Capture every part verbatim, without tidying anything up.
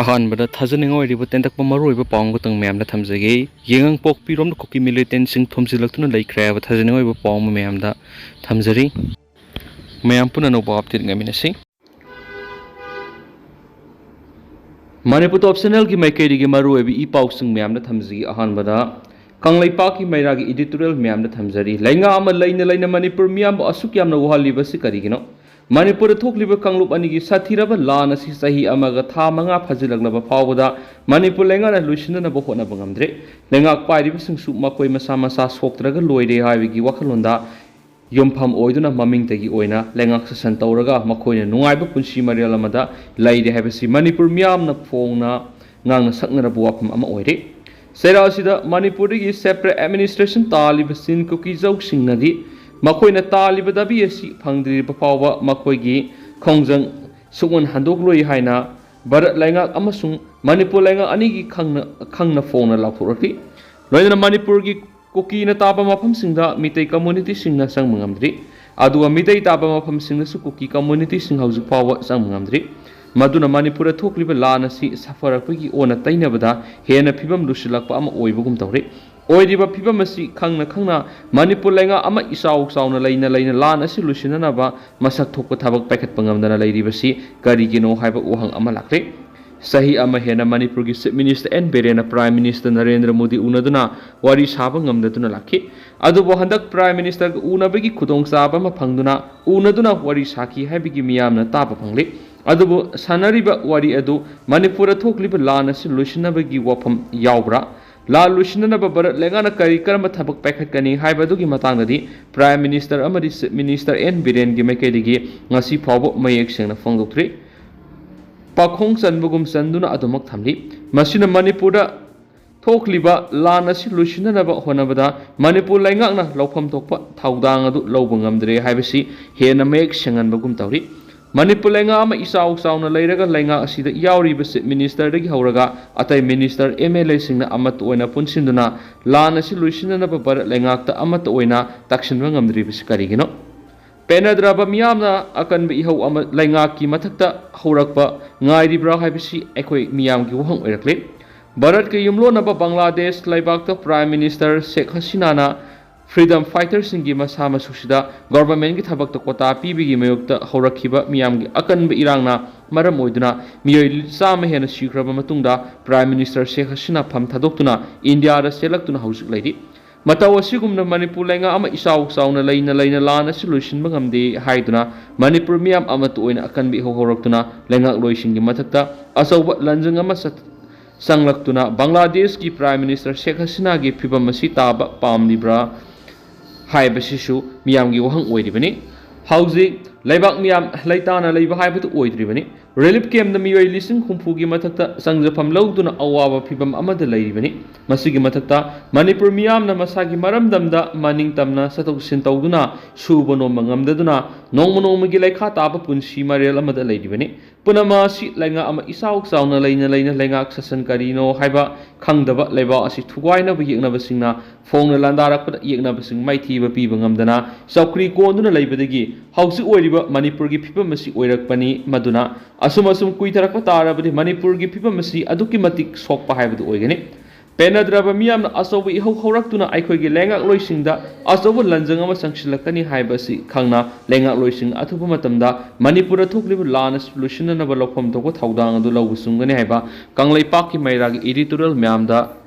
ꯑꯍꯥꯟꯕꯗ ꯊꯥꯖꯅꯤꯡꯉꯥꯏ ꯑꯣꯏꯔꯤꯕ ꯇꯦꯟꯇꯛꯄ ꯃꯔꯨꯑꯣꯏꯕ ꯄꯥꯎ ꯑꯃꯈꯛꯇꯪ ꯃꯌꯥꯝꯗ ꯊꯝꯖꯒꯦ꯫ ꯌꯦꯉꯥꯡꯄꯣꯛꯄꯤꯔꯣꯝꯗ ꯀꯨꯀꯤ ꯃꯤꯂꯤꯇꯦꯟꯁꯤꯡ ꯊꯣꯝꯖꯤꯜꯂꯛꯇꯨꯅ ꯂꯩꯈ꯭ꯔꯦ ꯍꯥꯏꯕ ꯊꯥꯖꯅꯤꯡꯉꯥꯏ ꯑꯣꯏꯕ ꯄꯥꯎ ꯑꯃ ꯃꯌꯥꯝꯗ ꯊꯝꯖꯔꯤ꯫ ꯃꯌꯥꯝ ꯄꯨꯟꯅ ꯑꯅꯧꯕ ꯑꯞꯗꯦꯠ ꯉꯥꯏꯃꯤꯟꯅꯁꯤ꯫ ꯃꯅꯤꯄꯨꯔ ꯇꯣꯞ ꯆꯦꯅꯦꯜꯒꯤ ꯃꯥꯏꯀꯩꯗꯒꯤ ꯃꯔꯨꯑꯣꯏꯕ ꯏ ꯄꯥꯎꯁꯤꯡ ꯃꯌꯥꯝꯗ ꯊꯝꯖꯒꯦ꯫ ꯑꯍꯥꯟꯕꯗ, ꯀꯪꯂꯩꯄꯥꯛꯀꯤ ꯃꯩꯔꯥꯒꯤ ꯏꯗꯤꯇꯣꯔꯤꯌꯦꯜ ꯃꯌꯥꯝꯗ ꯊꯝꯖꯔꯤ꯫ ꯂꯩꯉꯥꯛ ꯑꯃ ꯂꯩꯅ ꯂꯩꯅ ꯃꯅꯤꯄꯨꯔ ꯃꯤꯌꯥꯝꯕꯨ ꯑꯁꯨꯛ ꯌꯥꯝꯅ ꯋꯥꯍꯜꯂꯤꯕꯁꯤ ꯀꯔꯤꯒꯤꯅꯣ? ꯃꯅꯤꯄꯨꯔꯗ ꯊꯣꯛꯂꯤꯕ ꯀꯥꯡꯂꯨꯞ ꯑꯅꯤꯒꯤ ꯁꯥꯊꯤꯔꯕ ꯂꯥꯟ ꯑꯁꯤ ꯆꯍꯤ ꯑꯃꯒ ꯊꯥ ꯃꯉꯥ ꯐꯥꯖꯤꯜꯂꯛꯂꯕ ꯐꯥꯎꯕꯗ ꯃꯅꯤꯄꯨꯔ ꯂꯩꯉꯥꯛꯅ ꯂꯣꯏꯁꯤꯟꯅꯅꯕ ꯍꯣꯠꯅꯕ ꯉꯝꯗ꯭ꯔꯦ꯫ ꯂꯩꯉꯥꯛ ꯄꯥꯏꯔꯤꯕꯁꯤꯡꯁꯨ ꯃꯈꯣꯏ ꯃꯁꯥ ꯃꯁꯥ ꯁꯣꯛꯇ꯭ꯔꯒ ꯂꯣꯏꯔꯦ ꯍꯥꯏꯕꯒꯤ ꯋꯥꯈꯜꯂꯣꯟꯗ ꯌꯨꯝꯐꯝ ꯑꯣꯏꯗꯨꯅ ꯃꯃꯤꯡꯇꯒꯤ ꯑꯣꯏꯅ ꯂꯩꯉꯥꯛ ꯁꯥꯁꯟ ꯇꯧꯔꯒ ꯃꯈꯣꯏꯅ ꯅꯨꯡꯉꯥꯏꯕ ꯄꯨꯟꯁꯤ ꯃꯔꯦꯜ ꯑꯃꯗ ꯂꯩꯔꯦ ꯍꯥꯏꯕꯁꯤ ꯃꯅꯤꯄꯨꯔ ꯃꯤꯌꯥꯝꯅ ꯐꯣꯡꯅ ꯉꯥꯡꯅ ꯁꯛꯅꯔꯕ ꯋꯥꯐꯝ ꯑꯃ ꯑꯣꯏꯔꯦ꯫ ꯆꯩꯔꯥꯎ ꯑꯁꯤꯗ ꯃꯅꯤꯄꯨꯔꯗꯒꯤ separate administration ꯇꯥꯜꯂꯤꯕ ꯆꯤꯟ ꯀꯨꯀꯤꯖꯧꯁꯤꯡꯅꯗꯤ ꯃꯈꯣꯏꯅ ꯇꯥꯜꯂꯤꯕ ꯗꯥꯕꯤ ꯑꯁꯤ ꯐꯪꯗ꯭ꯔꯤꯕ ꯐꯥꯎꯕ ꯃꯈꯣꯏꯒꯤ ꯈꯣꯡꯖꯪ ꯁꯨꯛꯍꯟ ꯍꯟꯗꯣꯛꯂꯣꯏ ꯍꯥꯏꯅ ꯚꯥꯔꯠ ꯂꯩꯉꯥꯛ ꯑꯃꯁꯨꯡ ꯃꯅꯤꯄꯨꯔ ꯂꯩꯉꯥꯛ ꯑꯅꯤꯒꯤ ꯈꯪꯅ ꯈꯪꯅ ꯐꯣꯡꯅ ꯂꯥꯎꯊꯣꯛꯂꯛꯂꯤ꯫ ꯂꯣꯏꯅꯅ ꯃꯅꯤꯄꯨꯔꯒꯤ ꯀꯨꯀꯤꯅ ꯇꯥꯕ ꯃꯐꯝꯁꯤꯡꯗ ꯃꯤꯇꯩ ꯀꯝꯃ꯭ꯌꯨꯅꯤꯇꯤꯁꯤꯡꯅ ꯆꯪꯕ ꯉꯝꯗ꯭ꯔꯤ꯫ ꯑꯗꯨꯒ ꯃꯤꯇꯩ ꯇꯥꯕ ꯃꯐꯝꯁꯤꯡꯗꯁꯨ ꯀꯨꯀꯤ ꯀꯝꯃ꯭ꯌꯨꯅꯤꯇꯤꯁꯤꯡ ꯍꯧꯖꯤꯛ ꯐꯥꯎꯕ ꯆꯪꯕ ꯉꯝꯗ꯭ꯔꯤ꯫ ꯃꯗꯨꯅ ꯃꯅꯤꯄꯨꯔꯗ ꯊꯣꯛꯂꯤꯕ ꯂꯥꯟ ꯑꯁꯤ ꯁꯥꯐꯔꯛꯄꯒꯤ ꯑꯣꯟꯅ ꯇꯩꯅꯕꯗ ꯍꯦꯟꯅ ꯐꯤꯕꯝ ꯂꯨꯁꯤꯜꯂꯛꯄ ꯑꯃ ꯑꯣꯏꯕꯒꯨꯝ ꯇꯧꯔꯤ꯫ ꯑꯣꯏꯔꯤꯕ ꯐꯤꯕꯝ ꯑꯁꯤ ꯈꯪꯅ ꯈꯪꯅ ꯃꯅꯤꯄꯨꯔ ꯂꯩꯉꯥꯛ ꯑꯃ ꯏꯆꯥꯎ ꯆꯥꯎꯅ ꯂꯩꯅ ꯂꯩꯅ ꯂꯥꯟ ꯑꯁꯤ ꯂꯣꯏꯁꯤꯟꯅꯅꯕ ꯃꯁꯛ ꯊꯣꯛꯄ ꯊꯕꯛ ꯄꯥꯏꯈꯠꯄ ꯉꯝꯗꯅ ꯂꯩꯔꯤꯕꯁꯤ ꯀꯔꯤꯒꯤꯅꯣ ꯍꯥꯏꯕ ꯋꯥꯍꯪ ꯑꯃ ꯂꯥꯛꯂꯦ꯫ ꯆꯍꯤ ꯑꯃ ꯍꯦꯟꯅ ꯃꯅꯤꯄꯨꯔꯒꯤ Chief Minister ꯑꯦꯟ ꯕꯤꯔꯦꯟꯅ Prime Minister ꯅꯔꯦꯟꯗ꯭ꯔ ꯃꯣꯗꯤ ꯎꯅꯗꯨꯅ ꯋꯥꯔꯤ ꯁꯥꯕ ꯉꯝꯗꯗꯨꯅ ꯂꯥꯛꯈꯤ꯫ ꯑꯗꯨꯕꯨ ꯍꯟꯗꯛ Prime Ministerꯒ ꯎꯅꯕꯒꯤ ꯈꯨꯗꯣꯡꯆꯥꯕ ꯑꯃ ꯐꯪꯗꯨꯅ ꯎꯅꯗꯨꯅ ꯋꯥꯔꯤ ꯁꯥꯈꯤ ꯍꯥꯏꯕꯒꯤ ꯃꯤꯌꯥꯝꯅ ꯇꯥꯕ ꯐꯪꯂꯤ꯫ ꯑꯗꯨꯕꯨ ꯁꯥꯟꯅꯔꯤꯕ ꯋꯥꯔꯤ ꯑꯗꯨ ꯃꯅꯤꯄꯨꯔꯗ ꯊꯣꯛꯂꯤꯕ ꯂꯥꯟ ꯑꯁꯤ ꯂꯣꯏꯁꯤꯟꯅꯕꯒꯤ ꯋꯥꯐꯝ ꯌꯥꯎꯕ꯭ꯔꯥ? ꯂꯥꯟ ꯂꯣꯏꯁꯤꯟꯅꯅꯕ ꯚꯥꯔꯠ ꯂꯩꯉꯥꯛꯅ ꯀꯔꯤ ꯀꯔꯝꯕ ꯊꯕꯛ ꯄꯥꯏꯈꯠꯀꯅꯤ ꯍꯥꯏꯕꯗꯨꯒꯤ ꯃꯇꯥꯡꯗꯗꯤ Prime Minister ꯑꯃꯗꯤ Chief Minister ꯑꯦꯟ ꯕꯤꯔꯦꯟꯒꯤ ꯃꯥꯏꯀꯩꯗꯒꯤ ꯉꯁꯤ ꯐꯥꯎꯕ ꯃꯌꯦꯛ ꯁꯦꯡꯅ ꯐꯣꯡꯗꯣꯛꯇ꯭ꯔꯤ꯫ ꯄꯥꯈꯣꯡ ꯆꯟꯕꯒꯨꯝ ꯆꯟꯗꯨꯅ ꯑꯗꯨꯃꯛ ꯊꯝꯂꯤ꯫ ꯃꯁꯤꯅ ꯃꯅꯤꯄꯨꯔꯗ ꯊꯣꯛꯂꯤꯕ ꯂꯥꯟ ꯑꯁꯤ ꯂꯣꯏꯁꯤꯟꯅꯅꯕ ꯍꯣꯠꯅꯕꯗ ꯃꯅꯤꯄꯨꯔ ꯂꯩꯉꯥꯛꯅ ꯂꯧꯐꯝ ꯊꯣꯛꯄ ꯊꯧꯗꯥꯡ ꯑꯗꯨ ꯂꯧꯕ ꯉꯝꯗ꯭ꯔꯦ ꯍꯥꯏꯕꯁꯤ ꯍꯦꯟꯅ ꯃꯌꯦꯛ ꯁꯦꯡꯍꯟꯕꯒꯨꯝ ꯇꯧꯔꯤ꯫ ꯃꯅꯤꯄꯨꯔ ꯂꯩꯉꯥꯛ ꯑꯃ ꯏꯆꯥꯎ ꯆꯥꯎꯅ ꯂꯩꯔꯒ ꯂꯩꯉꯥꯛ ꯑꯁꯤꯗ ꯌꯥꯎꯔꯤꯕ Chief Ministerꯗꯒꯤ ꯍꯧꯔꯒ ꯑꯇꯩ Minister, MLAꯁꯤꯡꯅ ꯑꯃꯠꯇ ꯑꯣꯏꯅ ꯄꯨꯟꯁꯤꯟꯗꯨꯅ ꯂꯥꯟ ꯑꯁꯤ ꯂꯣꯏꯁꯤꯟꯅꯅꯕ ꯚꯥꯔꯠ ꯂꯩꯉꯥꯛꯇ ꯑꯃꯠꯇ ꯑꯣꯏꯅ ꯇꯛꯁꯤꯟꯕ ꯉꯝꯗ꯭ꯔꯤꯕꯁꯤ ꯀꯔꯤꯒꯤꯅꯣ? ꯄꯦꯟꯅꯗ꯭ꯔꯕ ꯃꯤꯌꯥꯝꯅ ꯑꯀꯟꯕ ꯏꯍꯧ ꯑꯃ ꯂꯩꯉꯥꯛꯀꯤ ꯃꯊꯛꯇ ꯍꯧꯔꯛꯄ ꯉꯥꯏꯔꯤꯕ꯭ꯔꯥ ꯍꯥꯏꯕꯁꯤ ꯑꯩꯈꯣꯏ ꯃꯤꯌꯥꯝꯒꯤ ꯋꯥꯍꯪ ꯑꯣꯏꯔꯛꯂꯤ꯫ ꯚꯥꯔꯠꯀ ꯌꯨꯝꯂꯣꯟꯅꯕ ꯕꯪꯒ꯭ꯂꯥꯗꯦꯁ ꯂꯩꯕꯥꯛꯇ Prime Minister ꯁꯦꯈ ꯍꯁꯤꯅꯥꯅ freedom fighterꯁꯤꯡꯒꯤ ꯃꯁꯥ ꯃꯁꯨꯁꯤꯗ governmentꯀꯤ ꯊꯕꯛꯇ quota ꯄꯤꯕꯒꯤ ꯃꯥꯌꯣꯛꯇ ꯍꯧꯔꯛꯈꯤꯕ ꯃꯤꯌꯥꯝꯒꯤ ꯑꯀꯟꯕ ꯏꯔꯥꯡꯅ ꯃꯔꯝ ꯑꯣꯏꯗꯨꯅ ꯃꯤꯑꯣꯏ ꯆꯥꯝꯃ ꯍꯦꯟꯅ ꯁꯤꯈ꯭ꯔꯕ ꯃꯇꯨꯡꯗ Prime Minister ꯁꯦꯈ ꯍꯁꯤꯅꯥ ꯐꯝ ꯊꯥꯗꯣꯛꯇꯨꯅ ꯏꯟꯗꯤꯌꯥꯗ ꯆꯦꯜꯂꯛꯇꯨꯅ ꯍꯧꯖꯤꯛ ꯂꯩꯔꯤ꯫ ꯃꯇꯧ ꯑꯁꯤꯒꯨꯝꯅ ꯃꯅꯤꯄꯨꯔ ꯂꯩꯉꯥꯛ ꯑꯃ ꯏꯆꯥꯎ ꯆꯥꯎꯅ ꯂꯩꯅ ꯂꯩꯅ ꯂꯥꯟ ꯑꯁꯤ ꯂꯣꯏꯁꯤꯟꯕ ꯉꯝꯗꯦ ꯍꯥꯏꯗꯨꯅ ꯃꯅꯤꯄꯨꯔ ꯃꯤꯌꯥꯝ ꯑꯃꯠꯇ ꯑꯣꯏꯅ ꯑꯀꯟꯕ ꯏꯍꯧ ꯍꯧꯔꯛꯇꯨꯅ ꯂꯩꯉꯥꯛꯂꯣꯏꯁꯤꯡꯒꯤ ꯃꯊꯛꯇ ꯑꯆꯧꯕ ꯂꯥꯟꯖꯪ ꯑꯃ ꯆꯠ-, ꯆꯪꯂꯛꯇꯨꯅ ꯕꯪꯒ꯭ꯂꯥꯗꯦꯁꯀꯤ Prime Minister ꯁꯦꯈ ꯍꯁꯤꯅꯥꯒꯤ ꯐꯤꯕꯝ ꯑꯁꯤ ꯇꯥꯕ ꯄꯥꯝꯂꯤꯕ꯭ꯔꯥ ꯍꯥꯏꯕꯁꯤꯁꯨ ꯃꯤꯌꯥꯝꯒꯤ ꯋꯥꯍꯪ ꯑꯣꯏꯔꯤꯕꯅꯤ꯫ ꯍꯧꯖꯤꯛ ꯂꯩꯕꯥꯛ ꯃꯤꯌꯥꯝ ꯂꯩꯇꯥꯅ ꯂꯩꯕ ꯍꯥꯏꯕꯗꯨ ꯑꯣꯏꯗ꯭ꯔꯤꯕꯅꯤ꯫ Relief campꯇ ꯃꯤꯑꯣꯏ ꯂꯤꯁꯤꯡ ꯍꯨꯝꯐꯨꯒꯤ ꯃꯊꯛꯇ ꯆꯪꯖꯐꯝ ꯂꯧꯗꯨꯅ ꯑꯋꯥꯕ ꯐꯤꯕꯝ ꯑꯃꯗ ꯂꯩꯔꯤꯕꯅꯤ꯫ ꯃꯁꯤꯒꯤ ꯃꯊꯛꯇ ꯃꯅꯤꯄꯨꯔ ꯃꯤꯌꯥꯝꯅ ꯃꯁꯥꯒꯤ ꯃꯔꯝꯗꯝꯗ ꯃꯅꯤꯡ ꯇꯝꯅ ꯆꯠꯊꯣꯛ ꯆꯠꯁꯤꯟ ꯇꯧꯗꯨꯅ ꯁꯨꯕ ꯅꯣꯝꯕ ꯉꯝꯗꯗꯨꯅ ꯅꯣꯡꯃ ꯅꯣꯡꯃꯒꯤ ꯂꯩꯈꯥ ꯇꯥꯕ ꯄꯨꯟꯁꯤ ꯃꯔꯦꯜ ꯑꯃꯗ ꯂꯩꯔꯤꯕꯅꯤ꯫ ꯄꯨꯝꯅꯃꯛ ꯑꯁꯤ ꯂꯩꯉꯥꯛ ꯑꯃ ꯏꯆꯥꯎ ꯆꯥꯎꯅ ꯂꯩꯅ ꯂꯩꯅ ꯂꯩꯉꯥꯛ ꯁꯥꯁꯟ ꯀꯔꯤꯅꯣ ꯍꯥꯏꯕ ꯈꯪꯗꯕ ꯂꯩꯕꯥꯛ ꯑꯁꯤ ꯊꯨꯒꯥꯏꯅꯕ ꯌꯦꯛꯅꯕꯁꯤꯡꯅ ꯐꯣꯡꯅ ꯂꯥꯟꯗꯥꯔꯛꯄꯗ ꯌꯦꯛꯅꯕꯁꯤꯡ ꯃꯥꯏꯊꯤꯕ ꯄꯤꯕ ꯉꯝꯗꯅ ꯆꯧꯀ꯭ꯔꯤ ꯀꯣꯟꯗꯨꯅ ꯂꯩꯕꯗꯒꯤ ꯍꯧꯖꯤꯛ ꯑꯣꯏꯔꯤꯕ ꯃꯅꯤꯄꯨꯔꯒꯤ ꯐꯤꯕꯝ ꯑꯁꯤ ꯑꯣꯏꯔꯛꯄꯅꯤ꯫ ꯃꯗꯨꯅ ꯑꯁꯨꯝ ꯑꯁꯨꯝ ꯀꯨꯏꯊꯔꯛꯄ ꯇꯥꯔꯕꯗꯤ ꯃꯅꯤꯄꯨꯔꯒꯤ ꯐꯤꯕꯝ ꯑꯁꯤ ꯑꯗꯨꯛꯀꯤ ꯃꯇꯤꯛ ꯁꯣꯛꯄ ꯍꯥꯏꯕꯗꯨ ꯑꯣꯏꯒꯅꯤ꯫ ꯄꯦꯟꯅꯗ꯭ꯔꯕ ꯃꯤꯌꯥꯝꯅ ꯑꯆꯧꯕ ꯏꯍꯧ ꯍꯧꯔꯛꯇꯨꯅ ꯑꯩꯈꯣꯏꯒꯤ ꯂꯩꯉꯥꯛꯂꯣꯏꯁꯤꯡꯗ ꯑꯆꯧꯕ ꯂꯟꯖꯪ ꯑꯃ ꯆꯪꯁꯤꯜꯂꯛꯀꯅꯤ ꯍꯥꯏꯕ ꯑꯁꯤ ꯈꯪꯅ ꯂꯩꯉꯥꯛꯂꯣꯏꯁꯤꯡ ꯑꯊꯨꯕ ꯃꯇꯝꯗ ꯃꯅꯤꯄꯨꯔꯗ ꯊꯣꯛꯂꯤꯕ ꯂꯥꯟ ꯑꯁꯤ ꯂꯣꯏꯁꯤꯟꯅꯅꯕ ꯂꯧꯐꯝ ꯊꯣꯛꯄ ꯊꯧꯗꯥꯡ ꯑꯗꯨ ꯂꯧꯕ ꯆꯨꯝꯒꯅꯤ ꯍꯥꯏꯕ ꯀꯪꯂꯩꯄꯥꯛꯀꯤ ꯃꯩꯔꯥꯒꯤ editorial ꯃꯌꯥꯝꯗ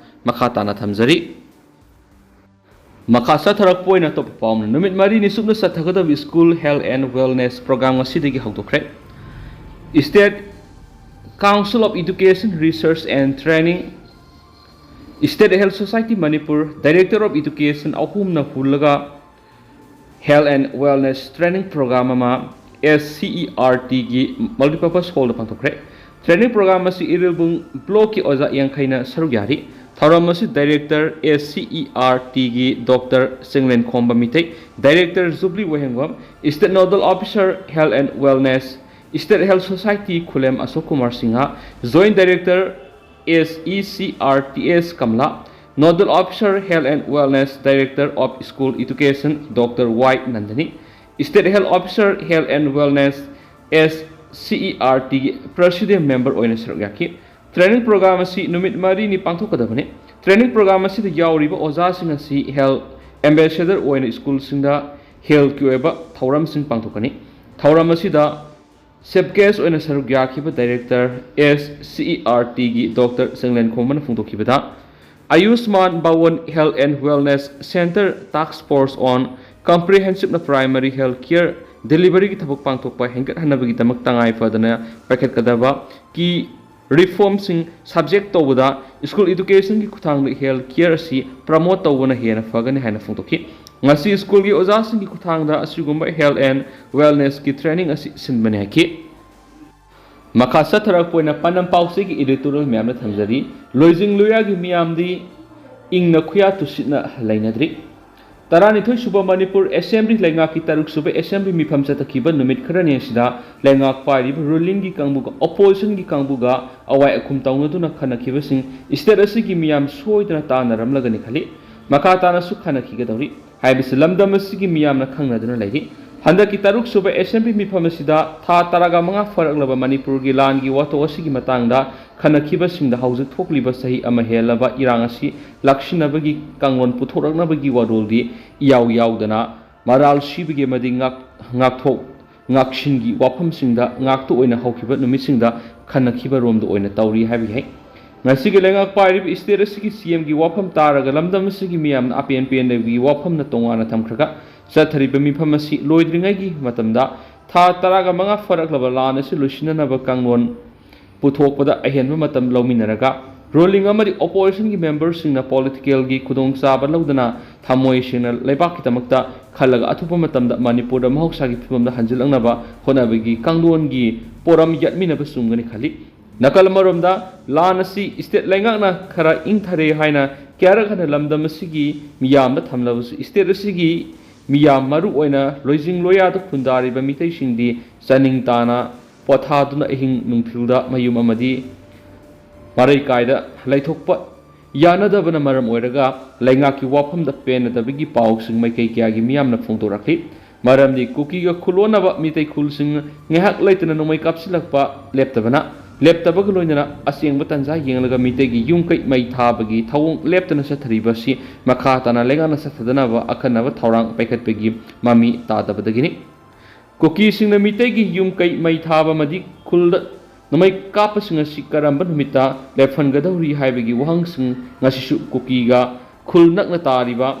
ꯃꯈꯥ ꯇꯥꯅ ꯊꯝꯖꯔꯤ꯫ ꯃꯈꯥ ꯆꯠꯊꯔꯛꯄ ꯑꯣꯏꯅ ꯑꯇꯣꯞꯄ ꯄꯥꯎ ꯑꯃꯅ, ꯅꯨꯃꯤꯠ ꯃꯔꯤꯅꯤ ꯆꯨꯞꯅ ꯆꯠꯊꯒꯗꯕ School Health and Wellness Program ꯉꯁꯤꯗꯒꯤ ꯍꯧꯗꯣꯛꯈ꯭ꯔꯦ꯫ State Council of Education Research and Training, State Health Society Manipur, Director of Education ꯑꯍꯨꯝꯅ ꯍꯨꯜꯂꯒ Health and Wellness Training Program ꯑꯃ S C E R Tꯒꯤ Multipurpose Hallꯗ ꯄꯥꯡꯊꯣꯛꯈ꯭ꯔꯦ꯫ Training program ꯑꯁꯤ ꯏꯔꯤꯜꯕꯨꯡ Blockꯀꯤ ꯑꯣꯖꯥ ꯌꯥꯡꯈꯩꯅ ꯁꯔꯨꯛ ꯌꯥꯔꯤ꯫ ꯊꯧꯔꯝ ꯑꯁꯤ Director S C E R Tꯒꯤ Doctor ꯆꯤꯡꯂꯦꯟꯈꯣꯝꯕ Meitei, Director Jubilee Wahengbam, State Nodal Officer Health and Wellness, State Health Society ꯈꯨꯂꯦꯝ Ashok Kumar Singh, Joint Director S E C R T S Kamala, Nodal Officer Health and Wellness, Director of School Education Doctor Y ꯅꯟꯗꯅꯤ, State Health Officer, Health and Wellness, S C E R T ꯒꯤ President Member ꯑꯣꯏꯅ ꯁꯔꯨꯛ ꯌꯥꯈꯤ꯫ Training program ꯑꯁꯤ ꯅꯨꯃꯤꯠ ꯃꯔꯤꯅꯤ ꯄꯥꯡꯊꯣꯛꯀꯗꯕꯅꯤ꯫ Training program ꯑꯁꯤꯗ ꯌꯥꯎꯔꯤꯕ ꯑꯣꯖꯥꯁꯤꯡ ꯑꯁꯤ Health Ambassador ꯑꯣꯏꯅ ꯁ꯭ꯀꯨꯜꯁꯤꯡꯗ healthꯀꯤ ꯑꯣꯏꯕ ꯊꯧꯔꯝꯁꯤꯡ ꯄꯥꯡꯊꯣꯛꯀꯅꯤ꯫ ꯊꯧꯔꯝ ꯑꯁꯤꯗ Chief Guest ꯑꯣꯏꯅ ꯁꯔꯨꯛ ꯌꯥꯈꯤꯕ Director, S C E R T ꯒꯤ Doctor ꯆꯪꯂꯦꯟ ꯈꯣꯝꯕꯅ ꯐꯣꯡꯗꯣꯛꯈꯤꯕꯗ, Ayushman Bhawan Health and Wellness Center Task Force on Comprehensive Primary Health Care Deliveryꯒꯤ ꯊꯕꯛ ꯄꯥꯡꯊꯣꯛꯄ ꯍꯦꯟꯒꯠꯍꯟꯅꯕꯒꯤꯗꯃꯛ ꯇꯉꯥꯏ ꯐꯗꯅ ꯄꯥꯏꯈꯠꯀꯗꯕ key reformꯁꯤꯡ subject ꯇꯧꯕꯗ school educationꯒꯤ ꯈꯨꯠꯊꯥꯡꯗ health care ꯑꯁꯤ promote ꯇꯧꯕꯅ ꯍꯦꯟꯅ ꯐꯒꯅꯤ ꯍꯥꯏꯅ ꯐꯣꯡꯗꯣꯛꯈꯤ꯫ ꯉꯁꯤ ꯁ꯭ꯀꯨꯜꯒꯤ ꯑꯣꯖꯥꯁꯤꯡꯒꯤ ꯈꯨꯠꯊꯥꯡꯗ ꯑꯁꯤꯒꯨꯝꯕ health and wellnessꯀꯤ training ꯑꯁꯤ ꯁꯤꯟꯕꯅꯤ ꯍꯥꯏꯈꯤ꯫ ꯃꯈꯥ ꯆꯠꯊꯔꯛꯄ ꯑꯣꯏꯅ ꯄꯥꯟꯗꯝ ꯄꯥꯎꯆꯦꯒꯤ editorial ꯃꯌꯥꯝꯅ ꯊꯝꯖꯔꯤ꯫ ꯂꯣꯏꯖꯤꯡ ꯂꯣꯌꯥꯒꯤ ꯃꯤꯌꯥꯝꯗꯤ ꯏꯪꯅ ꯈꯨꯌꯥ ꯇꯨꯁꯤꯠꯅ ꯂꯩꯅꯗ꯭ꯔꯤ꯫ ꯇꯔꯥꯅꯤꯊꯣꯏ ꯁꯨꯕ ꯃꯅꯤꯄꯨꯔ Assembly ꯂꯩꯉꯥꯛꯀꯤ ꯇꯔꯨꯛ ꯁꯨꯕ Assembly ꯃꯤꯐꯝ ꯆꯠꯊꯈꯤꯕ ꯅꯨꯃꯤꯠ ꯈꯔꯅꯤ ꯑꯁꯤꯗ ꯂꯩꯉꯥꯛ ꯄꯥꯏꯔꯤꯕ rulingꯒꯤ ꯀꯥꯡꯕꯨꯒ oppositionꯒꯤ ꯀꯥꯡꯕꯨꯒ ꯑꯋꯥꯏ ꯑꯈꯨꯝ ꯇꯧꯅꯗꯨꯅ ꯈꯟꯅꯈꯤꯕꯁꯤꯡ state ꯑꯁꯤꯒꯤ ꯃꯤꯌꯥꯝ ꯁꯣꯏꯗꯅ ꯇꯥꯅꯔꯝꯂꯒꯅꯤ ꯈꯜꯂꯤ꯫ ꯃꯈꯥ ꯇꯥꯅꯁꯨ ꯈꯟꯅꯈꯤꯒꯗꯧꯔꯤ ꯍꯥꯏꯕꯁꯤ ꯂꯝꯗꯝ ꯑꯁꯤꯒꯤ ꯃꯤꯌꯥꯝꯅ ꯈꯪꯅꯗꯨꯅ ꯂꯩꯔꯤ꯫ ꯍꯟꯗꯛꯀꯤ ꯇꯔꯨꯛ ꯁꯨꯕ Assembly ꯃꯤꯐꯝ ꯑꯁꯤꯗ ꯊꯥ ꯇꯔꯥꯒ ꯃꯉꯥ ꯐꯥꯔꯛꯂꯕ ꯃꯅꯤꯄꯨꯔꯒꯤ ꯂꯥꯟꯒꯤ ꯋꯥꯊꯣꯛ ꯑꯁꯤꯒꯤ ꯃꯇꯥꯡꯗ ꯈꯟꯅꯈꯤꯕꯁꯤꯡꯗ ꯍꯧꯖꯤꯛ ꯊꯣꯛꯂꯤꯕ ꯆꯍꯤ ꯑꯃ ꯍꯦꯜꯂꯕ ꯏꯔꯥꯡ ꯑꯁꯤ ꯂꯥꯛꯁꯤꯟꯅꯕꯒꯤ ꯀꯥꯡꯂꯣꯟ ꯄꯨꯊꯣꯔꯛꯅꯕꯒꯤ ꯋꯥꯔꯣꯜꯗꯤ ꯏꯌꯥꯎ ꯌꯥꯎꯗꯅ ꯃꯔꯥꯜ ꯁꯤꯕꯒꯤ ꯑꯃꯗꯤ ꯉꯥꯛ-, ꯉꯥꯛꯊꯣꯛ ꯉꯥꯛꯁꯤꯟꯒꯤ ꯋꯥꯐꯝꯁꯤꯡꯗ ꯉꯥꯛꯇ ꯑꯣꯏꯅ ꯍꯧꯈꯤꯕ ꯅꯨꯃꯤꯠꯁꯤꯡꯗ ꯈꯟꯅꯈꯤꯕ ꯔꯣꯝꯗ ꯑꯣꯏꯅ ꯇꯧꯔꯤ ꯍꯥꯏꯕ ꯌꯥꯏ꯫ ꯉꯁꯤꯒꯤ ꯂꯩꯉꯥꯛ ꯄꯥꯏꯔꯤꯕ state ꯑꯁꯤꯒꯤ CMꯒꯤ ꯋꯥꯐꯝ ꯇꯥꯔꯒ ꯂꯝꯗꯝ ꯑꯁꯤꯒꯤ ꯃꯤꯌꯥꯝꯅ ꯑꯄꯦꯟ ꯄꯦꯟꯗꯕꯒꯤ ꯋꯥꯐꯝꯅ ꯇꯣꯉꯥꯟꯅ ꯊꯝꯈ꯭ꯔꯒ ꯆꯠꯊꯔꯤꯕ ꯃꯤꯐꯝ ꯑꯁꯤ ꯂꯣꯏꯗ꯭ꯔꯤꯉꯩꯒꯤ ꯃꯇꯝꯗ ꯊꯥ ꯇꯔꯥꯒ ꯃꯉꯥ ꯐꯥꯔꯛꯂꯕ ꯂꯥꯟ ꯑꯁꯤ ꯂꯣꯏꯁꯤꯟꯅꯅꯕ ꯀꯥꯡꯂꯣꯟ ꯄꯨꯊꯣꯛꯄꯗ ꯑꯍꯦꯟꯕ ꯃꯇꯝ ꯂꯧꯃꯤꯟꯅꯔꯒ ruling ꯑꯃꯗꯤ oppositionꯒꯤ memberꯁꯤꯡꯅ politicalꯒꯤ ꯈꯨꯗꯣꯡꯆꯥꯕ ꯂꯧꯗꯅ ꯊꯃꯣꯏ ꯁꯦꯡꯅ ꯂꯩꯕꯥꯛꯀꯤꯗꯃꯛꯇ ꯈꯜꯂꯒ ꯑꯊꯨꯕ ꯃꯇꯝꯗ ꯃꯅꯤꯄꯨꯔꯗ ꯃꯍꯧꯁꯥꯒꯤ ꯐꯤꯕꯝꯗ ꯍꯟꯖꯤꯜꯂꯛꯅꯕ ꯍꯣꯠꯅꯕꯒꯤ ꯀꯥꯡꯂꯣꯟꯒꯤ ꯄꯣꯔꯝ ꯌꯥꯠꯃꯤꯟꯅꯕ ꯆꯨꯝꯒꯅꯤ ꯈꯜꯂꯤ꯫ ꯅꯥꯀꯜ ꯑꯃꯔꯣꯝꯗ ꯂꯥꯟ ꯑꯁꯤ state ꯂꯩꯉꯥꯛꯅ ꯈꯔ ꯏꯪꯊꯔꯦ ꯍꯥꯏꯅ ꯀꯌꯥꯔꯛ ꯍꯟꯅ ꯂꯝꯗꯝ ꯑꯁꯤꯒꯤ ꯃꯤꯌꯥꯝꯗ ꯊꯝꯂꯕꯁꯨ state ꯑꯁꯤꯒꯤ ꯃꯤꯌꯥꯝ ꯃꯔꯨ ꯑꯣꯏꯅ ꯂꯣꯏꯖꯤꯡ ꯂꯣꯌꯥꯗ ꯈꯨꯟꯗꯥꯔꯤꯕ ꯃꯤꯇꯩꯁꯤꯡꯗꯤ ꯆꯥꯅꯤꯡ ꯇꯥꯅ ꯄꯣꯊꯥꯗꯨꯅ ꯑꯍꯤꯡ ꯅꯨꯡꯊꯤꯜꯗ ꯃꯌꯨꯝ ꯑꯃꯗꯤ ꯃꯔꯩ ꯀꯥꯏꯗ ꯂꯩꯊꯣꯛꯄ ꯌꯥꯅꯗꯕꯅ ꯃꯔꯝ ꯑꯣꯏꯔꯒ ꯂꯩꯉꯥꯛꯀꯤ ꯋꯥꯐꯝꯗ ꯄꯦꯟꯅꯗꯕꯒꯤ ꯄꯥꯎꯁꯤꯡ ꯃꯥꯏꯀꯩ ꯀꯌꯥꯒꯤ ꯃꯤꯌꯥꯝꯅ ꯐꯣꯡꯗꯣꯔꯛꯂꯤ꯫ ꯃꯔꯝꯗꯤ ꯀꯨꯀꯤꯒ ꯈꯨꯂꯣꯟꯅꯕ ꯃꯤꯇꯩ ꯈꯨꯜꯁꯤꯡꯅ ꯉꯥꯏꯍꯥꯛ ꯂꯩꯇꯅ ꯅꯣꯡꯃꯩ ꯀꯥꯞꯁꯤꯜꯂꯛꯄ ꯂꯦꯞꯇꯕꯅ, ꯂꯦꯞꯇꯕꯒ ꯂꯣꯏꯅꯅ ꯑꯁꯦꯡꯕ ꯇꯥꯟꯖꯥ ꯌꯦꯡꯂꯒ ꯃꯤꯇꯩꯒꯤ ꯌꯨꯝ ꯀꯩ ꯃꯩ ꯊꯥꯕꯒꯤ ꯊꯧꯑꯣꯡ ꯂꯦꯞꯇꯅ ꯆꯠꯊꯔꯤꯕ ꯑꯁꯤ ꯃꯈꯥ ꯇꯥꯅ ꯂꯩꯉꯥꯛꯅ ꯆꯠꯊꯗꯅꯕ ꯑꯈꯟꯅꯕ ꯊꯧꯔꯥꯡ ꯄꯥꯏꯈꯠꯄꯒꯤ ꯃꯃꯤ ꯇꯥꯗꯕꯗꯒꯤꯅꯤ꯫ ꯀꯨꯀꯤꯁꯤꯡꯅ ꯃꯤꯇꯩꯒꯤ ꯌꯨꯝ ꯀꯩ ꯃꯩ ꯊꯥꯕ ꯑꯃꯗꯤ ꯈꯨꯜꯗ ꯅꯣꯡꯃꯩ ꯀꯥꯞꯄꯁꯤꯡ ꯑꯁꯤ ꯀꯔꯝꯕ ꯅꯨꯃꯤꯠꯇ ꯂꯦꯞꯍꯟꯒꯗꯧꯔꯤ ꯍꯥꯏꯕꯒꯤ ꯋꯥꯍꯪꯁꯤꯡ ꯉꯁꯤꯁꯨ ꯀꯨꯀꯤꯒ ꯈꯨꯜ ꯅꯛꯅ ꯇꯥꯔꯤꯕ,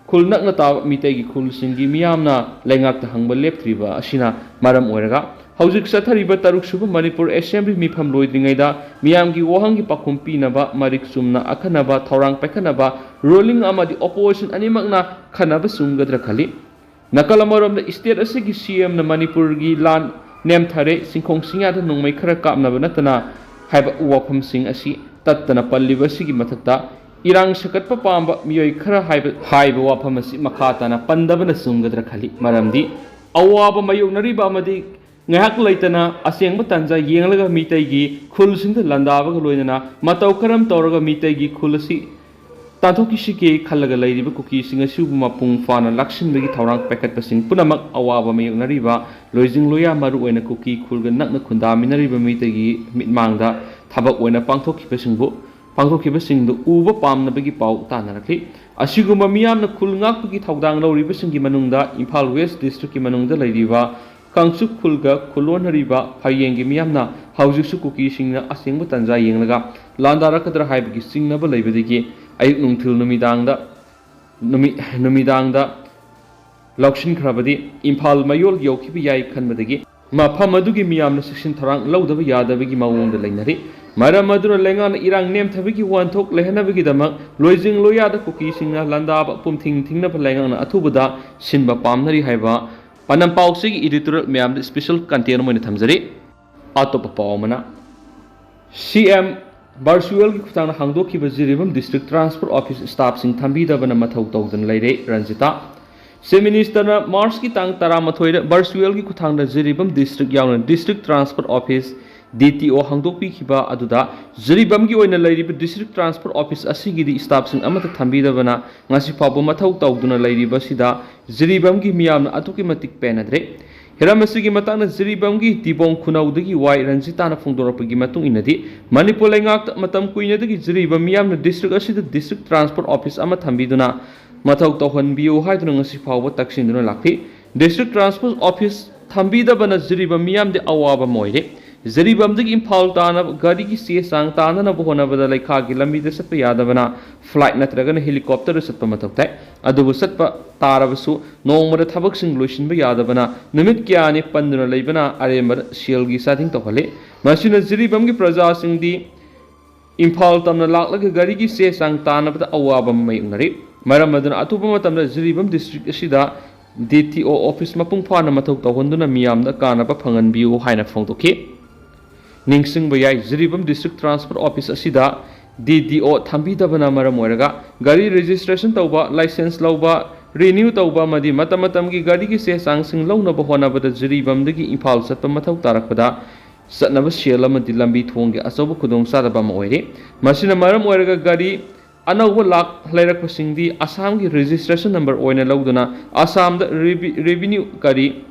ꯈꯨꯜ ꯅꯛꯅ ꯇꯥꯕ ꯃꯤꯇꯩꯒꯤ ꯈꯨꯜꯁꯤꯡꯒꯤ ꯃꯤꯌꯥꯝꯅ ꯂꯩꯉꯥꯛꯇ ꯍꯪꯕ ꯂꯦꯞꯇ꯭ꯔꯤꯕ ꯑꯁꯤꯅ ꯃꯔꯝ ꯑꯣꯏꯔꯒ, ꯍꯧꯖꯤꯛ ꯆꯠꯊꯔꯤꯕ ꯇꯔꯨꯛ ꯁꯨꯕ ꯃꯅꯤꯄꯨꯔ ꯑꯦꯁꯦꯝꯕ꯭ꯂꯤ ꯃꯤꯐꯝ ꯂꯣꯏꯗ꯭ꯔꯤꯉꯩꯗ ꯃꯤꯌꯥꯝꯒꯤ ꯋꯥꯍꯪꯒꯤ ꯄꯥꯎꯈꯨꯝ ꯄꯤꯅꯕ ꯃꯔꯤꯛ ꯆꯨꯝꯅ ꯑꯈꯟꯅꯕ ꯊꯧꯔꯥꯡ ꯄꯥꯏꯈꯠꯅꯕ ꯔꯨꯂꯤꯡ ꯑꯃꯗꯤ ꯑꯣꯄꯣꯖꯤꯁꯟ ꯑꯅꯤꯃꯛꯅ ꯈꯟꯅꯕ ꯆꯨꯝꯒꯗ꯭ꯔꯥ ꯈꯜꯂꯤ꯫ ꯅꯥꯀꯜ ꯑꯃꯔꯣꯝꯗ ꯁ꯭ꯇꯦꯠ ꯑꯁꯤꯒꯤ ꯁꯤ ꯑꯦꯝꯅ ꯃꯅꯤꯄꯨꯔꯒꯤ ꯂꯥꯟ ꯅꯦꯝꯊꯔꯦ, ꯁꯤꯡꯈꯣꯡ ꯁꯤꯡꯌꯥꯗ ꯅꯣꯡꯃꯩ ꯈꯔ ꯀꯥꯞꯅꯕ ꯅꯠꯇꯅ ꯍꯥꯏꯕ ꯋꯥꯐꯝꯁꯤꯡ ꯑꯁꯤ ꯇꯠꯇꯅ ꯄꯜꯂꯤꯕ ꯑꯁꯤꯒꯤ ꯃꯊꯛꯇ ꯏꯔꯥꯡ ꯁꯥꯒꯠꯄ ꯄꯥꯝꯕ ꯃꯤꯑꯣꯏ ꯈꯔ ꯍꯥꯏꯕ, ꯍꯥꯏꯕ ꯋꯥꯐꯝ ꯑꯁꯤ ꯃꯈꯥ ꯇꯥꯅ ꯄꯟꯗꯕꯅ ꯆꯨꯝꯒꯗ꯭ꯔꯥ ꯈꯜꯂꯤ꯫ ꯃꯔꯝꯗꯤ ꯑꯋꯥꯕ ꯃꯥꯌꯣꯛꯅꯔꯤꯕ ꯑꯃꯗꯤ ꯉꯥꯏꯍꯥꯛ ꯂꯩꯇꯅ ꯑꯁꯦꯡꯕ ꯇꯥꯟꯖꯥ ꯌꯦꯡꯂꯒ ꯃꯤꯇꯩꯒꯤ ꯈꯨꯜꯁꯤꯡꯗ ꯂꯥꯟꯗꯥꯕꯒ ꯂꯣꯏꯅꯅ ꯃꯇꯧ ꯀꯔꯝ ꯇꯧꯔꯒ ꯃꯤꯇꯩꯒꯤ ꯈꯨꯜ ꯑꯁꯤ ꯇꯥꯟꯊꯣꯛꯈꯤꯁꯤꯒꯦ ꯈꯜꯂꯒ ꯂꯩꯔꯤꯕ ꯀꯨꯀꯤꯁꯤꯡ ꯑꯁꯤꯕꯨ ꯃꯄꯨꯡ ꯐꯥꯅ ꯂꯥꯛꯁꯤꯟꯕꯒꯤ ꯊꯧꯔꯥꯡ ꯄꯥꯏꯈꯠꯄꯁꯤꯡ ꯄꯨꯝꯅꯃꯛ ꯑꯋꯥꯕ ꯃꯥꯌꯣꯛꯅꯔꯤꯕ ꯂꯣꯏꯖꯤꯡ ꯂꯣꯌꯥ, ꯃꯔꯨꯑꯣꯏꯅ ꯀꯨꯀꯤ ꯈꯨꯜꯒ ꯅꯛꯅ ꯈꯨꯟꯗꯥꯃꯤꯟꯅꯔꯤꯕ ꯃꯤꯇꯩꯒꯤ ꯃꯤꯠꯃꯥꯡꯗ ꯊꯕꯛ ꯑꯣꯏꯅ ꯄꯥꯡꯊꯣꯛꯈꯤꯕꯁꯤꯡꯕꯨ, ꯄꯥꯡꯊꯣꯛꯈꯤꯕꯁꯤꯡꯗꯨ ꯎꯕ ꯄꯥꯝꯅꯕꯒꯤ ꯄꯥꯎ ꯇꯥꯅꯔꯛꯂꯤ꯫ ꯑꯁꯤꯒꯨꯝꯕ ꯃꯤꯌꯥꯝꯅ ꯈꯨꯜ ꯉꯥꯛꯄꯒꯤ ꯊꯧꯗꯥꯡ ꯂꯧꯔꯤꯕꯁꯤꯡꯒꯤ ꯃꯅꯨꯡꯗ ꯏꯝꯐꯥꯜ ꯋꯦꯁ ꯗꯤꯁꯇ꯭ꯔꯤꯛꯀꯤ ꯃꯅꯨꯡꯗ ꯂꯩꯔꯤꯕ ꯀꯥꯡꯆꯨꯞ ꯈꯨꯜꯒ ꯈꯨꯜꯂꯣꯟꯅꯔꯤꯕ ꯐꯌꯦꯡꯒꯤ ꯃꯤꯌꯥꯝꯅ ꯍꯧꯖꯤꯛꯁꯨ ꯀꯨꯀꯤꯁꯤꯡꯅ ꯑꯁꯦꯡꯕ ꯇꯥꯟꯖꯥ ꯌꯦꯡꯂꯒ ꯂꯥꯟꯗꯥꯔꯛꯀꯗ꯭ꯔꯥ ꯍꯥꯏꯕꯒꯤ ꯆꯤꯡꯅꯕ ꯂꯩꯕꯗꯒꯤ ꯑꯌꯨꯛ ꯅꯨꯡꯊꯤꯜ ꯅꯨꯃꯤꯗꯥꯡꯗ, ꯅꯨꯃꯤ-, ꯅꯨꯃꯤꯗꯥꯡꯗ ꯂꯧꯁꯤꯟꯈ꯭ꯔꯕꯗꯤ ꯏꯝꯐꯥꯜ ꯃꯌꯣꯜ ꯌꯧꯈꯤꯕ ꯌꯥꯏ ꯈꯟꯕꯗꯒꯤ ꯃꯐꯝ ꯑꯗꯨꯒꯤ ꯃꯤꯌꯥꯝꯅ ꯆꯦꯛꯁꯤꯟ ꯊꯧꯔꯥꯡ ꯂꯧꯗꯕ ꯌꯥꯗꯕꯒꯤ ꯃꯑꯣꯡꯗ ꯂꯩꯅꯔꯤ꯫ ꯃꯔꯝ ꯑꯗꯨꯅ ꯂꯩꯉꯥꯛꯅ ꯏꯔꯥꯡ ꯅꯦꯝꯊꯕꯒꯤ ꯋꯥꯍꯟꯊꯣꯛ ꯂꯩꯍꯟꯅꯕꯒꯤꯗꯃꯛ ꯂꯣꯏꯖꯤꯡ ꯂꯣꯌꯥꯗ ꯀꯨꯀꯤꯁꯤꯡꯅ ꯂꯥꯟꯗꯥꯕ ꯄꯨꯝꯊꯤꯡ ꯊꯤꯡꯅꯕ ꯂꯩꯉꯥꯛꯅ ꯑꯊꯨꯕꯗ ꯁꯤꯟꯕ ꯄꯥꯝꯅꯔꯤ ꯍꯥꯏꯕ ꯄꯥꯟꯗꯝ ꯄꯥꯎꯆꯦꯒꯤ editorial ꯃꯌꯥꯝꯗ special content ꯑꯃ ꯑꯣꯏꯅ ꯊꯝꯖꯔꯤ꯫ ꯑꯇꯣꯞꯄ ꯄꯥꯎ ꯑꯃꯅ, ꯁꯤ ꯑꯦꯝ ꯚꯔꯆꯨꯋꯦꯜꯒꯤ ꯈꯨꯠꯊꯥꯡꯗ ꯍꯥꯡꯗꯣꯛꯈꯤꯕ ꯖꯤꯔꯤꯕꯥꯝ ꯗꯤꯁꯇ꯭ꯔꯤꯛ ꯇ꯭ꯔꯥꯟꯁꯄꯣꯔꯠ ꯑꯣꯐꯤꯁ ꯁ꯭ꯇꯥꯐꯁꯤꯡ ꯊꯝꯕꯤꯗꯕꯅ ꯃꯊꯧ ꯇꯧꯗꯅ ꯂꯩꯔꯦ꯫ ꯔꯟꯖꯤꯇꯥ꯫ ꯆꯤꯐ ꯃꯤꯅꯤꯁꯇꯔꯅ ꯃꯥꯔꯆꯀꯤ ꯇꯥꯡ ꯇꯔꯥꯃꯥꯊꯣꯏꯗ ꯚꯔꯆꯨꯋꯦꯜꯒꯤ ꯈꯨꯠꯊꯥꯡꯗ ꯖꯤꯔꯤꯕꯥꯝ ꯗꯤꯁꯇ꯭ꯔꯤꯛ ꯌꯥꯎꯅ district transport office D T ꯑꯣ ꯍꯥꯡꯗꯣꯛꯄꯤꯈꯤꯕ ꯑꯗꯨꯗ ꯖꯤꯔꯤꯕꯥꯝꯒꯤ ꯑꯣꯏꯅ ꯂꯩꯔꯤꯕ District Transport Office ꯑꯁꯤꯒꯤꯗꯤ staffꯁꯤꯡ ꯑꯃꯠꯇ ꯊꯝꯕꯤꯗꯕꯅ ꯉꯁꯤ ꯐꯥꯎꯕ ꯃꯊꯧ ꯇꯧꯗꯨꯅ ꯂꯩꯔꯤꯕ ꯑꯁꯤꯗ ꯖꯤꯔꯤꯕꯥꯝꯒꯤ ꯃꯤꯌꯥꯝꯅ ꯑꯗꯨꯛꯀꯤ ꯃꯇꯤꯛ ꯄꯦꯟꯅꯗ꯭ꯔꯦ꯫ ꯍꯤꯔꯝ ꯑꯁꯤꯒꯤ ꯃꯇꯥꯡꯗ ꯖꯤꯔꯤꯕꯥꯝꯒꯤ ꯗꯤꯕꯣꯡ ꯈꯨꯅꯧꯗꯒꯤ ꯋꯥꯏ ꯔꯟꯖꯤꯇꯥꯅ ꯐꯣꯡꯗꯣꯔꯛꯄꯒꯤ ꯃꯇꯨꯡ ꯏꯟꯅꯗꯤ, ꯃꯅꯤꯄꯨꯔ ꯂꯩꯉꯥꯛꯇ ꯃꯇꯝ ꯀꯨꯏꯅꯗꯒꯤ ꯖꯤꯔꯤꯕꯥꯝ ꯃꯤꯌꯥꯝꯅ district ꯑꯁꯤꯗ District Transport Office ꯑꯃ ꯊꯝꯕꯤꯗꯨꯅ ꯃꯊꯧ ꯇꯧꯍꯟꯕꯤꯌꯨ ꯍꯥꯏꯗꯨꯅ ꯉꯁꯤ ꯐꯥꯎꯕ ꯇꯛꯁꯤꯟꯗꯨꯅ ꯂꯥꯛꯂꯤ꯫ District Transport Office ꯊꯝꯕꯤꯗꯕꯅ ꯖꯤꯔꯤꯕꯥꯝ ꯃꯤꯌꯥꯝꯗꯤ ꯑꯋꯥꯕ ꯑꯃ ꯑꯣꯏꯔꯦ꯫ ꯖꯤꯔꯤꯕꯥꯝꯗꯒꯤ ꯏꯝꯐꯥꯜ ꯇꯥꯅꯕ ꯒꯥꯔꯤꯒꯤ ꯆꯦ ꯆꯥꯡ ꯇꯥꯅꯅꯕ ꯍꯣꯠꯅꯕꯗ ꯂꯩꯈꯥꯒꯤ ꯂꯝꯕꯤꯗ ꯆꯠꯄ ꯌꯥꯗꯕꯅ flight ꯅꯠꯇ꯭ꯔꯒꯅ helicopter ꯆꯠꯄ ꯃꯊꯧ ꯇꯥꯏ꯫ ꯑꯗꯨꯕꯨ ꯆꯠꯄ ꯇꯥꯔꯕꯁꯨ ꯅꯣꯡꯃꯗ ꯊꯕꯛꯁꯤꯡ ꯂꯣꯏꯁꯤꯟꯕ ꯌꯥꯗꯕꯅ ꯅꯨꯃꯤꯠ ꯀꯌꯥꯅꯤ ꯄꯟꯗꯨꯅ ꯂꯩꯕꯅ ꯑꯔꯦꯝꯕꯗ ꯁꯦꯜꯒꯤ ꯆꯥꯗꯤꯡ ꯇꯧꯍꯜꯂꯤ꯫ ꯃꯁꯤꯅ ꯖꯤꯔꯤꯕꯥꯝꯒꯤ ꯄ꯭ꯔꯖꯥꯁꯤꯡꯗꯤ ꯏꯝꯐꯥꯜ ꯇꯝꯅ ꯂꯥꯛꯂꯒ ꯒꯥꯔꯤꯒꯤ ꯆꯦ ꯆꯥꯡ ꯇꯥꯅꯕꯗ ꯑꯋꯥꯕ ꯃꯥꯌꯣꯛꯅꯔꯤ꯫ ꯃꯔꯝ ꯑꯗꯨꯅ ꯑꯊꯨꯕ ꯃꯇꯝꯗ ꯖꯤꯔꯤꯕꯥꯝ district ꯑꯁꯤꯗ ꯗꯤ ꯇꯤ ꯑꯣ office ꯃꯄꯨꯡ ꯐꯥꯅ ꯃꯊꯧ ꯇꯧꯍꯟꯗꯨꯅ ꯃꯤꯌꯥꯝꯗ ꯀꯥꯟꯅꯕ ꯐꯪꯍꯟꯕꯤꯌꯨ ꯍꯥꯏꯅ ꯐꯣꯡꯗꯣꯛꯈꯤ꯫ ꯅꯤꯡꯁꯤꯡꯕ ꯌꯥꯏ, ꯖꯤꯔꯤꯕꯥꯝ District Transport Office ꯑꯁꯤꯗ ꯗꯤ ꯗꯤ ꯑꯣ ꯊꯝꯕꯤꯗꯕꯅ ꯃꯔꯝ ꯑꯣꯏꯔꯒ ꯒꯥꯔꯤ registration ꯇꯧꯕ, license ꯂꯧꯕ, renew ꯇꯧꯕ ꯑꯃꯗꯤ ꯃꯇꯝ ꯃꯇꯝꯒꯤ ꯒꯥꯔꯤꯒꯤ ꯆꯦ ꯆꯥꯡꯁꯤꯡ ꯂꯧꯅꯕ ꯍꯣꯠꯅꯕꯗ ꯖꯤꯔꯤꯕꯥꯝꯗꯒꯤ ꯏꯝꯐꯥꯜ ꯆꯠꯄ ꯃꯊꯧ ꯇꯥꯔꯛꯄꯗ ꯆꯠꯅꯕ ꯁꯦꯜ ꯑꯃꯗꯤ ꯂꯝꯕꯤ ꯊꯣꯡꯒꯤ ꯑꯆꯧꯕ ꯈꯨꯗꯣꯡꯆꯥꯗꯕ ꯑꯃ ꯑꯣꯏꯔꯤ꯫ ꯃꯁꯤꯅ ꯃꯔꯝ ꯑꯣꯏꯔꯒ ꯒꯥꯔꯤ ꯑꯅꯧꯕ ꯂꯥꯛ ꯂꯩꯔꯛꯄꯁꯤꯡꯗꯤ ꯑꯁꯥꯝꯒꯤ registration number ꯑꯣꯏꯅ ꯂꯧꯗꯨꯅ ꯑꯁꯥꯝꯗ revi-, revenue ꯀꯔꯤ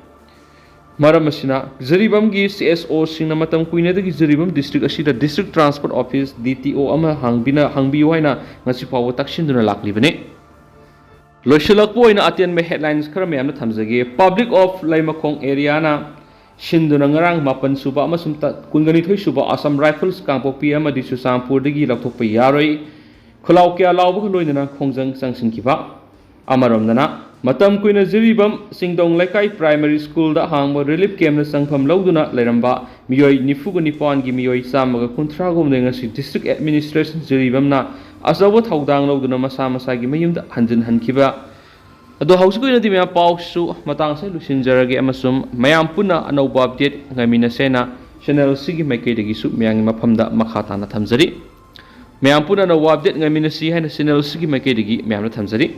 ꯃꯔꯝ ꯑꯁꯤꯅ ꯖꯤꯔꯤꯕꯥꯝꯒꯤ ꯁꯤ ꯑꯦꯁ ꯑꯣꯁꯤꯡꯅ ꯃꯇꯝ ꯀꯨꯏꯅꯗꯒꯤ ꯖꯤꯔꯤꯕꯥꯝ district ꯑꯁꯤꯗ District Transport Office, D T ꯑꯣ, ꯑꯃ ꯍꯥꯡꯕꯤꯅ-, ꯍꯥꯡꯕꯤꯌꯨ ꯍꯥꯏꯅ ꯉꯁꯤ ꯐꯥꯎꯕ ꯇꯛꯁꯤꯟꯗꯨꯅ ꯂꯥꯛꯂꯤꯕꯅꯤ꯫ ꯂꯣꯏꯁꯤꯜꯂꯛꯄ ꯑꯣꯏꯅ ꯑꯇꯦꯟꯕ headlines ꯈꯔ ꯃꯌꯥꯝꯅ ꯊꯝꯖꯒꯦ꯫ Public of ꯂꯩꯃꯈꯣꯡ area ꯅ ꯁꯤꯟꯗꯨꯅ ꯉꯔꯥꯡ ꯃꯥꯄꯟ ꯁꯨꯕ ꯑꯃꯁꯨꯡ ꯇ-, ꯀꯨꯟꯒ ꯅꯤꯊꯣꯏ ꯁꯨꯕ Assam Rifles ꯀꯥꯡꯄꯣꯛꯄꯤ ꯑꯃꯗꯤ ꯆꯨꯔꯆꯥꯟꯄꯨꯔꯗꯒꯤ ꯂꯧꯊꯣꯛꯄ ꯌꯥꯔꯣꯏ꯫ ꯈꯨꯂꯥꯎ ꯀꯌꯥ ꯂꯥꯎꯕꯒ ꯂꯣꯏꯅꯅ ꯈꯣꯡꯖꯪ ꯆꯪꯁꯤꯟꯈꯤꯕ꯫ ꯑꯃꯔꯣꯝꯗꯅ, ꯃꯇꯝ ꯀꯨꯏꯅ ꯖꯤꯔꯤꯕꯥꯝ ꯆꯤꯡꯗꯣꯡ ꯂꯩꯀꯥꯏ primary school ꯗ ꯍꯥꯡꯕ relief camp ꯅ ꯆꯪꯐꯝ ꯂꯧꯗꯨꯅ ꯂꯩꯔꯝꯕ ꯃꯤꯑꯣꯏ ꯅꯤꯐꯨꯒ ꯅꯤꯄꯥꯟꯒꯤ ꯃꯤꯑꯣꯏ ꯆꯥꯝꯃꯒ ꯀꯨꯟꯊ꯭ꯔꯥꯒꯨꯝꯕꯅ ꯉꯁꯤ District Administration ꯖꯤꯔꯤꯕꯥꯝꯅ ꯑꯆꯧꯕ ꯊꯧꯗꯥꯡ ꯂꯧꯗꯨꯅ ꯃꯁꯥ ꯃꯁꯥꯒꯤ ꯃꯌꯨꯝꯗ ꯍꯟꯖꯤꯟꯍꯟꯈꯤꯕ꯫ ꯑꯗꯣ ꯍꯧꯖꯤꯛꯀꯤ ꯑꯣꯏꯅꯗꯤ ꯃꯌꯥꯝ ꯄꯥꯎꯁꯨ ꯃꯇꯥꯡ ꯑꯁꯤꯗ ꯂꯣꯏꯁꯤꯟꯖꯔꯒꯦ ꯑꯃꯁꯨꯡ ꯃꯌꯥꯝ ꯄꯨꯟꯅ ꯑꯅꯧꯕ update ꯉꯥꯏꯃꯤꯟꯅꯁꯦꯅ channel ꯑꯁꯤꯒꯤ ꯃꯥꯏꯀꯩꯗꯒꯤꯁꯨ ꯃꯌꯥꯝꯒꯤ ꯃꯐꯝꯗ ꯃꯈꯥ ꯇꯥꯅ ꯊꯝꯖꯔꯤ꯫ ꯃꯌꯥꯝ ꯄꯨꯟꯅ ꯑꯅꯧꯕ update ꯉꯥꯏꯃꯤꯟꯅꯁꯤ ꯍꯥꯏꯅ channel ꯑꯁꯤꯒꯤ ꯃꯥꯏꯀꯩꯗꯒꯤ ꯃꯌꯥꯝꯗ ꯊꯝꯖꯔꯤ꯫